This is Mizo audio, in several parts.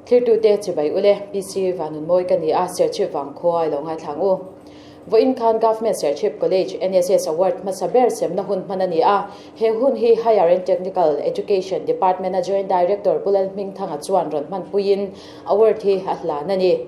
Thirtute chibai ule, PC Vanunmawi ka ni a, Serchhip vangkhua i lo ngaithlang u. Vawiin khan Government Serchhip College NSS Award hmasa ber semna hun hman a ni a, he hun hi Higher and Technical Education Department-a Joint Director Pu Lalhmingthanga chuan rawn hmanpuiin award hi a hlan a ni.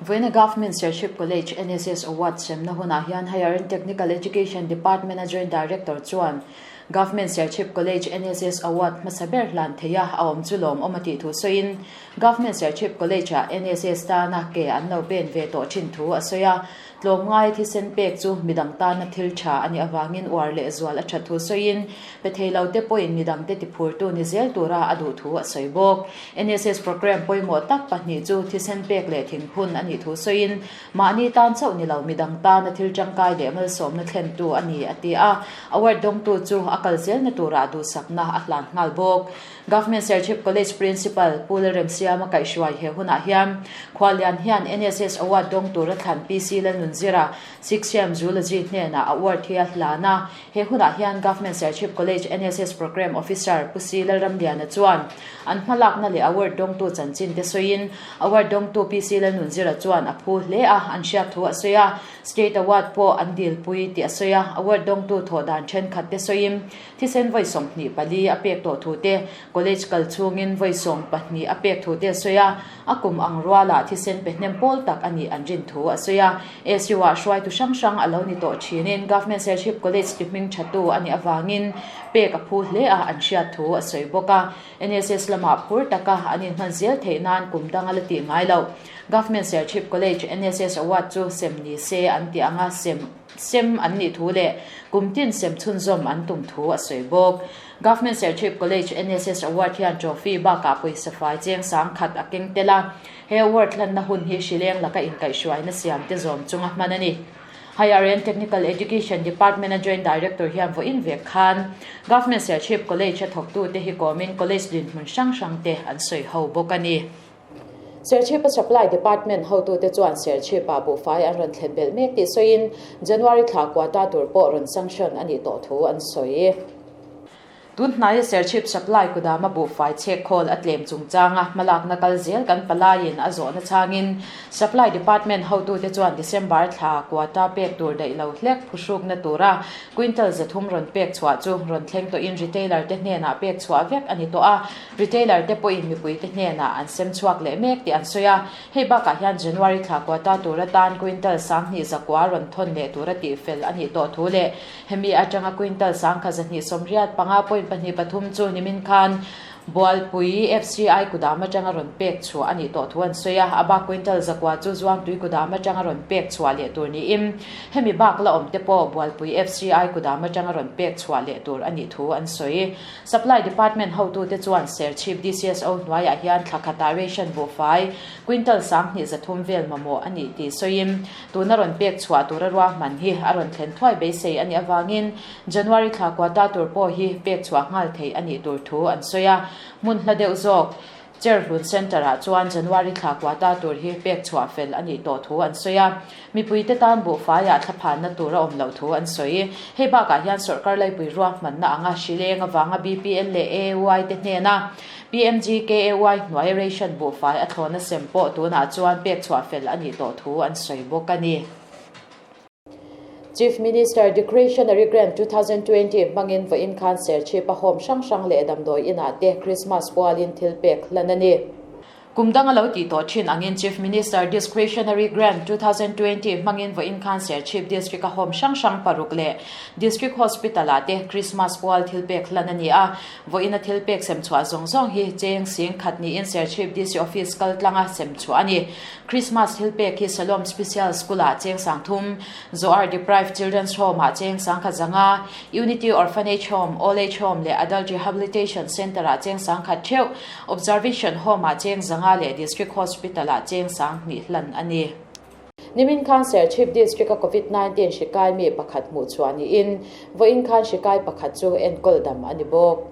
Vawiina Government Serchhip College NSS Award semna hunah hian Higher and Technical Education Department-a Joint Director chuan Government Serchhip College NSS Award hmasa ber hlan theia a awm chu lawmawm a tih thu sawiin Government Serchhip College-ah NSS tana ke an lo pen ve tawh thin thu a sawi a. Tlawmngai thisen pek chu midang tana thil tha a nih avangin uar leh zual a that thu sawiin pe thei lo te pawhin midangte tiphurtu ni zel tura a duh thu a sawi bawk. NSS programme pawimawh tak pahnih chu thisen pek leh thingphun a nih thu sawiin mahni tan chauh ni lo midang tana thil tangkai leh malsawmna thlentu a ni a ti a. Award dawngtu chu a kal zelna turah duhsakna a hlan nghal bawk. Government Serchhip College Principal Pu Lalremsiama kaihhruai he hunah hian Khualian hian NSS Award dawng tura thlan PC Lalnunzira, Sixiam Zoology hnenah award hi a hlan a. He hunah hian Government Serchhip College NSS Programme Officer Pu C Lalramliana chuan an hmalakna leh award dawngtu chanchin te sawiin award dawngtu PC Lalnunzira chuan a phu hle a, an hriat thu a sawi a. State Award pawh an dilpui tih a sawi a, award dawngtu thawh dan thenkhat te sawiin Thisen vawi 24 a pek tawh thu te, college kal chhungin vawi 12 a pek thu te a sawi a, a kum ang rualah thisen pe hnem pawl tak a nih an rin thu a sawi a. SU-ah hruaitu hrang hrang a lo ni tawh thinin Government Serchhip College ti hming thatu a nih avangin pek a phu hle a an hriat thu a sawi bawk a. NSS lamah phur taka an inhman zel theih nan kum dang a la tih ngai loh. Government Serchhip College NSS Award chu sem ni se an tih anga sem Sem an nih thu leh kum tin sem chhunzawm an tum thu a sawi bawk. Government Serchhip College NSS Award hian trophy bakah pawisa fai cheng sang khat a keng tel a, he award hlanna hun hi hrileng laka inkaihhruaina siam te zawm chunga hman a ni. Higher and Technical Education Department-a Joint Director hian vawiin vek khan Government Serchhip College-a thawktute hi kawmin college dinhmun hrang hrangte an sawi ho bawk a ni. Serchhipa Supply Department hotute chuan Serchhipa buhfai an rawn thlen belh mek tih sawiin January thla quota tur pawh rawn sanction a nih tawh thu an sawi. Tun hnaia Serchhip Supply kudama buhfai chhek khawl a tlem chungchanga hmalakna kal zel kan palaiin a zawhna changin Supply Department hotute chuan December thla quota pek tur daih lo hlek phuhrukna tura quintal 300 rawn pek chhuah chu rawn thleng tawhin retailer te hnenah pek chhuah vek a ni tawh a. Retailer te pawhin mipuite hnenah an sem chhuak leh mek tih an sawi a, hei bakah hian January thla quota tur atan quintal 2000 zakua rawn thawn leh tura tihfel a nih tawh thu leh hemi atanga quintal 1285.23 chu nimin khan Bualpui FCI kudam atanga rawn pek chhuah a nih tawh thu an sawi a, a bak quintal zakua chu Zuangtui kudam atanga rawn pek chhuah leh tur niin hemi bak la awm te pawh Bualpui FCI kudam atanga rawn pek chhuah leh tur a nih thu an sawi. Supply Department hotute chuan Serchhip DCSO hnuaiah hian thla khatah ration buhfai quintal 2300 vel mamawh a nih tih sawiin tuna rawn pek chhuah tura ruahman hi a rawn thlen thuai beisei a nih avangin January thla quota tur pawh hi pek chhuah nghal theih a nih tur thu an sawi a. Hmun hla deuh zawk Cherhlun Centre-ah chuan January thla quota tur hi pek chhuah fel a nih tawh thu an sawi a. Mipuite tan buhfaiah thlaphanna tur a awm loh thu an sawi. Hei bakah hian sawrkar laipui ruahmanna anga hrileng avanga BPL leh AAY te hnena PMGKAY hnuai ration buhfai a thlawhna sem pawh tunah chuan pek chhuah fel a nih tawh thu an sawi bawk a ni. Chief Minister Discretionary Grant 2020 hmangin vawiin khan Serchhip a home hrang hrang leh damdawi inah te Christmas pualin thil pek hlan a ni. Kum dang a lo tih tawh thin angin Chief Minister Discretionary Grant 2020 hmangin vawiin khan Serchhip District a home hrang hrang paruk leh District Hospital ah te Christmas pual thil pek hlan a ni a. Vawiin a thil pek sem chhuah zawng zawng hi cheng sing khat niin Serchhip DC Office kal tlanga sem chhuah a ni. Christmas thil pek hi Salom Special School ah cheng 30,000, Zoar Deprived Children's Home ah cheng 1,500, Unity Orphanage Home, Old Age Home leh Adult Rehabilitation Centre ah cheng 1,000 theuh, Observation Home ah cheng 500 leh District Hospital ah cheng 20,000 hlan a ni. Nimin khan Serchhip District a Covid-19 hri kai mi pakhat hmuh chhuah niin vawiin khan hri kai pakhat chu enkawl dam a ni bawk.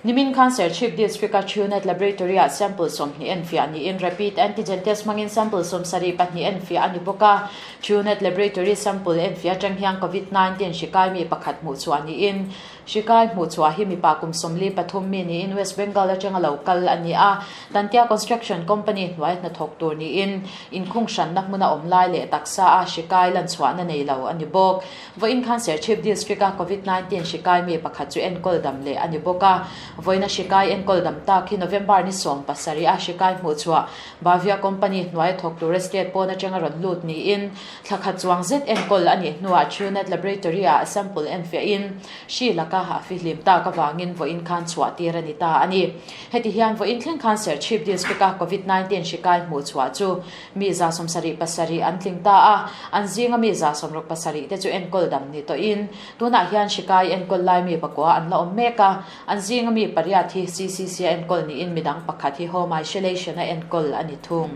Nimin khan Serchhip District a Truenat Laboratory ah sample 20 enfiah niin rapid antigen test hmangin sample 74 enfiah a ni bawk a. Truenat Laboratory sample enfiah atang hian Covid-19 hri kai mi pakhat hmuh chhuah niin. Hri kai hmuhchhuah hi mipa kum 43 mi niin West Bengal atanga lo kal a ni a, Tantia Construction Company hnuai hnathawk tur niin inkhung hranna hmuna awm lai leh taksa a hri kai lanchhuahna nei lo a ni bawk. Vawiin khan Serchhip District a Covid 19 hri kai mi pakhat chu enkawl dam leh a ni bawk a, vawiina hri kai enkawl dam tak hi November ni 17 a hri kai hmuhchhuah Bhavya Company hnuai thawk tura state pawn atanga rawn lut niin Thla khat chuang zet enkawl a nih hnuah Truenat Laboratory-ah sample enfiahin hri laka a fihlim tak avangin vawiin khan chhuah tir a ni ta a ni. Heti hian vawiin thleng khan Serchhip District-a Covid 19 hri kai hmuh chhuah chu mi 77 an tling ta a, an zinga mi 67 te chu enkawl dam ni tawhin tunah hian hri kai enkawl lai mi pakua an la awm mek a, an zinga mi pariat hi CCC-a enkawl niin midang pakhat hi Home Isolation-a enkawl a ni thung.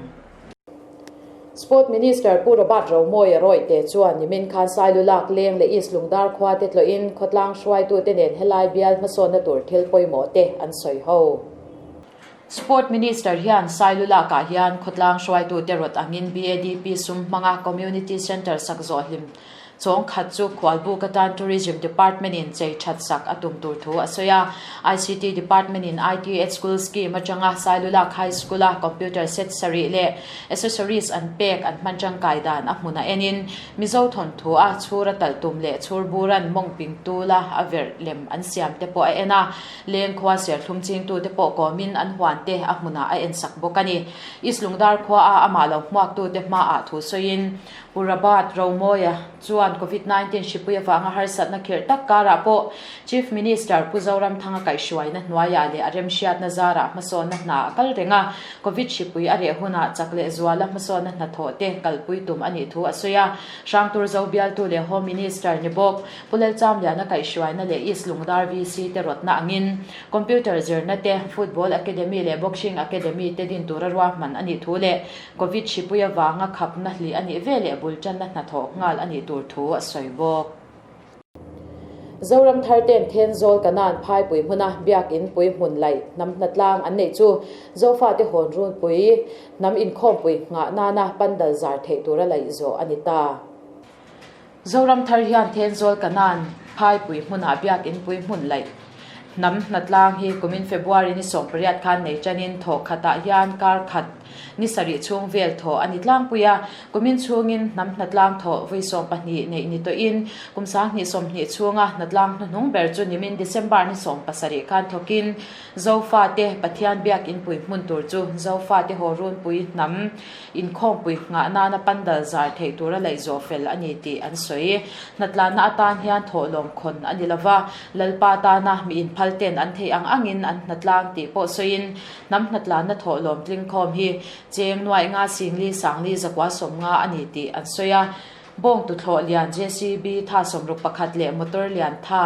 Sport Minister Pu Robert Romawia Rawihte chuan nimin khan Sailulak leng leh East Lungdar khua te tlawhin khawtlang hruaitute nen helai bial hmasawnna tur thil pawimawh te an sawi ho. Sport Minister hian Sailulakah hian khawtlang hruaitute rawt angin BADP sum hmanga Community Centre sak zawh hlim Chawng khat chu khualbuk atan Tourism Department in chei that sak a tum tur thu a sawi a. ICT Department in IT at School Scheme atanga Sailulak High School a computer set sarih leh accessories an pek an hman tangkai dan a hmun a enin Mizo thawnthu a chhur a talh tum leh chhur buran mawng ping tula a verh lem an siam te pawh a en a. Leng khua serthlum chingtute pawh kawmin an huan te a hmunah a en sak bawk a ni. East Lungdar khua a amah lo hmuaktute hmaah thu sawiin Pu Rabat Romawia chuan Covid 19 hripui avanga harsatna khirh tak karah pawh Chief Minister Pu Zoramthanga kaihhruaina hnuaiah leh a remhriatna zarah hmasawnna hna a kal reng a, Covid hripui a reh hunah chak leh zuala hmasawnna hnathawh te kalpui tum a nih thu a sawi a. Hrangtur Zo bialtu leh Home Minister ni bawk Pu Lalchamliana kaihhruaina leh East Lungdar VC te rawtna angin Computer zirna te, Football Academy leh Boxing Academy te din tura ruahman a nih thu leh Covid hripui avanga khapna hlih a nih veleh bul tanna hnathawh nghal a nih tur thu a sawi bawk. Zoram thar ten Thenzawl Kanan phaipui hmuna biakin pui hmun laih hnam hnatlang an neih chu Zofate hawn runpui hnam inkhawmpui nghah nana pandal zar theih tura laih zawh a ni ta. Zoram thar hian Thenzawl Kanan phaipui hmunah biakin pui hmun laih hnam hnatlang hi kumin February ni 18 khan nei tanin thawh khatah hian kar khat ni sarih chhung vel thawh a ni tlangpui a. Kumin chhungin hnam hnatlang thawh vawi 12 neih ni tawhin kum 2020 chhunga hnatlang hnuhnung ber chu nimin December ni 17 khan thawkin Zofate Pathian biakin pui hmun tur chu Zofate haw runpui hnam Inkhawmpui nghah nana pandal zar theih tura laih zawh fel a ni tih an sawi. Hnatlanna atan hian thawhlawm khawn a ni lova, Lalpa tana mi inphal ten an theih ang angin an hnatlang tih pawh sawiin, hnam hnatlanna thawhlawm tlingkhawm hi cheng nuaih nga singli sangli zakua 50 a ni tih an sawi a. Bawng tuthlawh lian JCB tha 61 leh motor lian tha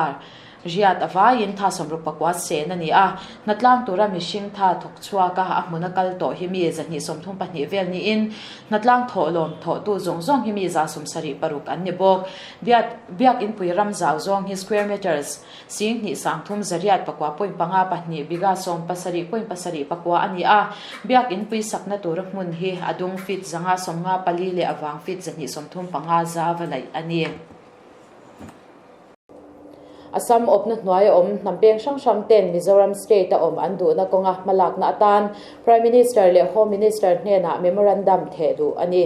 Riat a vaiin tha 64 sen a ni a, hnatlang tura mihring tha thawk chhuak a, a hmuna kal tawh hi mi 232 vel niin hnatlang thawhlawm thawhtu zawng zawng hi mi 76 an ni bawk. Biak Biakinpui ram zau zawng hi square metres 2 sang thum zariat pakua point panga pahnih biga 17 point pasarih pakua a ni a, Biakinpui sakna tura hmun hi a dung feet 554 leh a vang feet 235 zau a laih a ni. Assam awpna hnuai a awm hnam peng hrang hrang ten Mizoram state a awm an duhna kawnga hmalakna atan Prime Minister leh Home Minister hnenah memorandum theh duh a ni.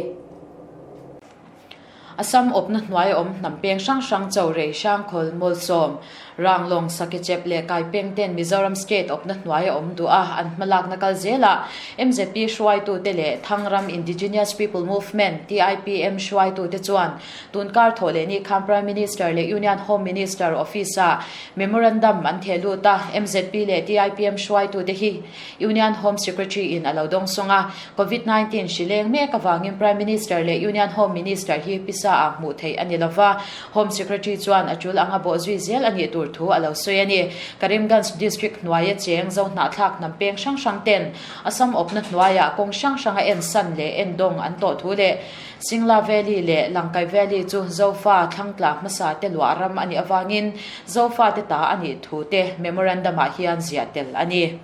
Assam awpna hnuai a awm hnam peng hrang hrang cho rei hrang khawl mawlsawm Ranglong Sakechep leh Kaipeng ten Mizoram state awpna hnuai a awm duh a an hmalakna kal zelah MZP hruaitute leh Thangram Indigenous People Movement, TIPM, hruaitute chuan Tun kar thawh leh ni khan Prime Minister leh Union Home Minister Office-ah memorandum an theh lut a, MZP leh TIPM hruaitute hi Union Home Secretary in a lo dawng sawng a. Covid 19 hri leng mek avangin Prime Minister leh Union Home Minister hi pisa-ah hmuh theih a ni lova, Home Secretary chuan a tul anga bawh zui zel a nih tur thu a lo sawi a ni. Karimganj District hnuaia cheng Zohnahthlak hnam peng hrang hrang ten Assam awpna hnuaiah kawng hrang hranga ensan leh endawng an tawh thu leh Singla Valley leh Langkai Valley chu Zofa thlangtla hmasa te luah ram a nih avangin Zofa te ta a nih thu te memorandum-ah hian ziah tel a ni.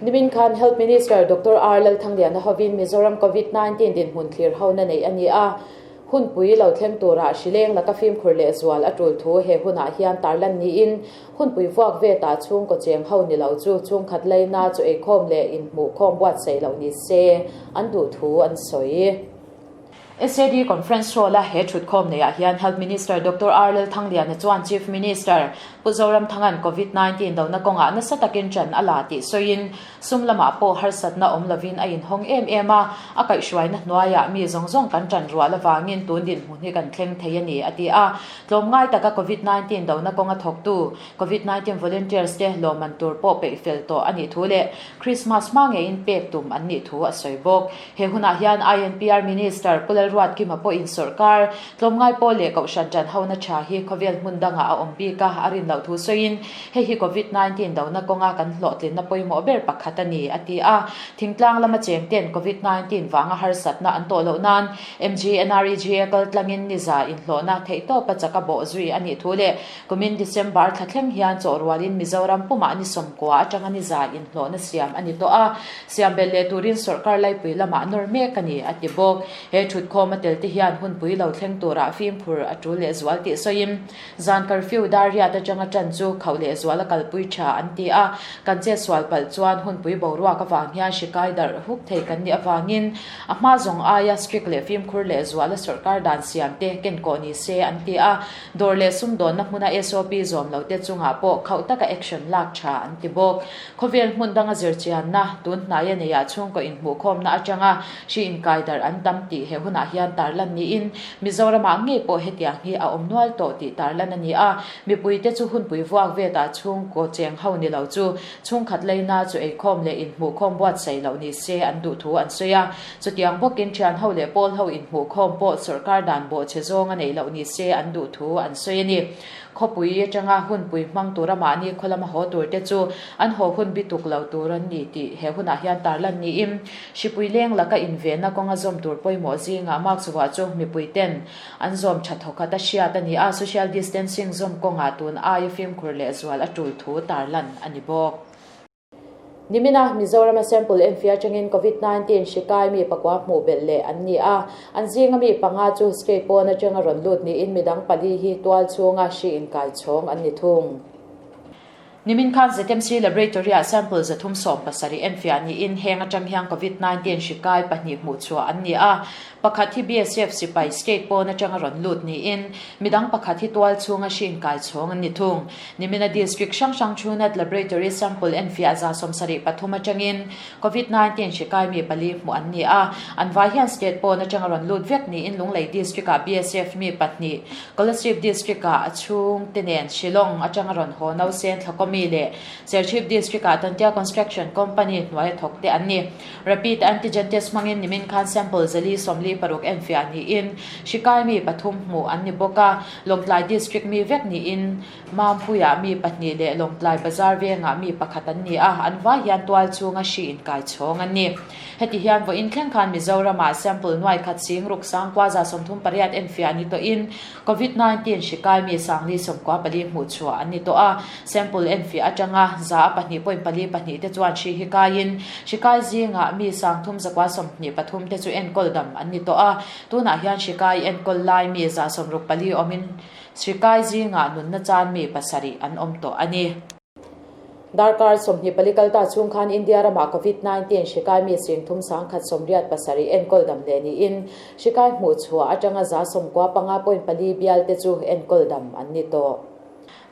Nimin khan Health Minister Doctor R Lalthangliana hovin Mizoram Covid 19 dinhmun thlir hona neih a ni a. Hunpui lo thleng turah hrileng laka fimkhur lehzual a tul thu he hunah hian tarlan niin hunpui vuak vetah chhungkaw cheng ho ni lo chu chhungkhat laina chu eikhawm leh inhmuhkhawm buatsaih loh ni se an duh thu an sawi. SAD Conference Hall-a he thutkhawm neiah hian Health Minister Doctor R Lalthangliana chuan Chief Minister Pu Zoramthanga'n Covid 19 dona kawngah nasa takin ṭan a la tih sawiin sum lamah pawh harsatna awm lovin a inhawng em em a, a kaihhruaina hnuaiah mi zawng zawng kan ṭan rual avangin tun dinhmun hi kan thleng thei a ni, a ti a. Tlawmngai taka Covid 19 dona kawnga thawktu Covid 19 volunteers te lawmman tur pawh peih fel tawh a nih thu leh Christmas hma ngeiin pek tum an nih thu a sawi bawk. He hunah hian INPR Minister Pu Lalruatkima pawhin sawrkar, tlawmngai pawl leh kohhran ṭan hona ṭha hi khawvel hmun dangah a awm bik a, a rin loh thu sawiin hei hi Covid 19 dona kawnga kan hlawhtlinna pawimawh ber pakhat a ni, a ti a. Thingtlang lama chengten Covid 19 vanga harsatna an tawh loh nan MGNREGA kaltlangin niza inhlawhna theihtawpa chaka bawh zui a nih thu leh Kumin December thla thleng hian chawh rualin Mizoram pumah ni 90 atanga ni za inhlawhna siam a ni tawh a, siam belh leh turin sawrkar laipui lamah nawr mek a ni, a ti bawk. He thutkhawm a tel te hian hunpui lo thleng turah fimkhur a tul leh zual tih sawiin zan curfew dar riat atanga tan chu khauh leh zual a kalpui tha an ti a, kan chetsual palh chuan hunpui boruak avang hian hri kai darh huk thei kan nih avangin a hma zawng aia strict leh fimkhur leh zual a sawrkar dan siam te kenkawh ni se an ti a. Dawr leh sumdawnna hmuna SOP zawm lo te chungah pawh khauh taka action lak tha an ti bawk. Khawvel hmun danga zirchianna, tun hnaia neiah chhungkaw inhmuhkhawmna atanga hri inkaidarh an tam tih he hunah hian tarlan niin Mizoramah ngei pawh hetiang hi a awm nual tawh tih tarlan a ni a. Mipuite chu hunpui vuak vetah chhungkaw cheng ho ni lo chu chhungkhat leina chu eikhawm leh inhmuhkhawm buatsaih loh ni se an duh thu an sawi a. Chutiang bawkin thian ho leh pawl ho inhmuhkhawm pawh sawrkar dan bawhchhe zawng a neih loh ni se an duh thu an sawi a ni. Khawpui atanga hunpui hmang tura mahni khaw lama haw tur te chu an haw hun bi tuk lo tur an ni tih he hunah hian tarlan niin hripui leng laka invenna kawnga zawm tur pawimawh zingah mask vuah chu mipui ten an zawm tha thawkhat a hriat a ni a, social distancing zawm kawngah tun aia fimkhur lehzual a tul thu tarlan a ni bawk. Nimina Mizorama sample enfiah atangin Covid 19 hri kai mi pakua hmuh belh leh an ni a, an zinga mi panga chu state pawn atanga rawn lut niin midang pali hi tual chhunga hri inkai chhawng an ni thung. Nimin khan ZMC Laboratory-ah sample 370 enfiah niin heng atang hian Covid 19 hri kai pahnih hmuh chhuah an ni a, pakhat hi BSF sipai state pawn atanga rawn lut niin midang pakhat hi tual chhunga hri inkai chhawng an ni thung. Nimina District hrang hrang Truenat Laboratory sample enfiah 73 atangin Covid 19 hri kai mi pali hmuh an ni a. An vai hian state pawn atanga rawn lut vek niin Lunglei District-ah BSF mi pahnih, Kolasib District-ah a chhungte nen Shillong atanga rawn haw Nausen Thlakomi leh Serchhip District-ah Tantia Construction Company hnuaia thawk te an ni. Rapid Antigen Test hmangin nimin khan sample 456 enfiah niin hri kai mi pathum hmuh an ni bawk a. Lawngtlai District mi vek niin Mampuiah mi pahnih leh Lawngtlai Bazar vengah mi pakhat an ni a, an vai hian tual chhunga hri inkai chhawng an ni. Heti hian vawiin thleng khan Mizoramah sample nuai khat sing ruk sangkua 38 enfiah ni tawhin Covid 19 hri kai mi sangli 94 hmuh chhuah an ni tawh a, sample enfiah atanga 4.42 te chuan hri hi kaiin hri kai zingah mi 3323 te chu enkawl dam an ni tawh a. Tunah hian hri kai enkawl lai mi 64 awmin hri kai zingah nunna chan mi pasarih an awm tawh a ni. Darkar 24 kalta chhung khan India ramah Covid 19 hri kai mi 3187 enkawl dam leh niin hri kai hmuh chhuah atanga 95.4 bial te chu enkawl dam an ni tawh.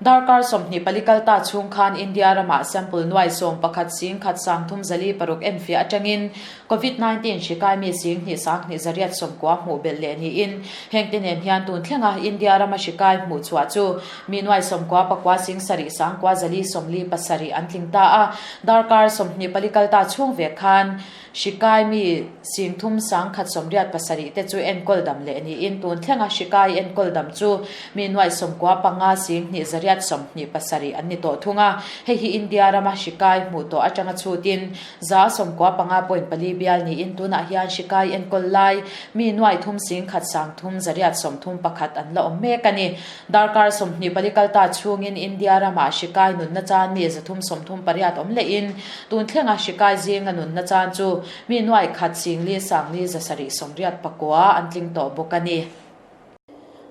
Darkar 24 kalta chhung khan India ramah sample nuai 11 sing khat sang thum zali paruk enfiah atangin Covid 19 hri kai mi sing hnih sang hnih zariat 90 hmuh belh leh niin heng te nen hian tun thlenga India rama hri kai hmuh chhuah chu mi nuai 99 sing sarih sang kua zali 47 an tling ta a. Darkar 24 kalta chhung vek khan hri kai mi sing thum sang khat 87 te chu enkawl dam leh niin tun thlenga hri kai enkawl dam chu mi nuai 95 sing hnih zariat 27 an ni tawh thung a. Hei hi India rama hri kai hmuh tawh atanga chhutin 95.4 bial niin tunah hian hri kai enkawl lai mi nuai thum sing khat sang thum zariat 31 an la awm mek a ni. Darkar 24 kalta chhungin India ramah hri kai nunna chan mi 338 awm lehin tun thlenga hri kai zinga nunna chan chu mi nuai khat sing li sang li zasarih 89 an tling tawh bawk a ni.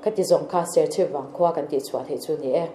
Khati zawng kha Serchhip Vangkhua kan tihchhuah theih chu ni e.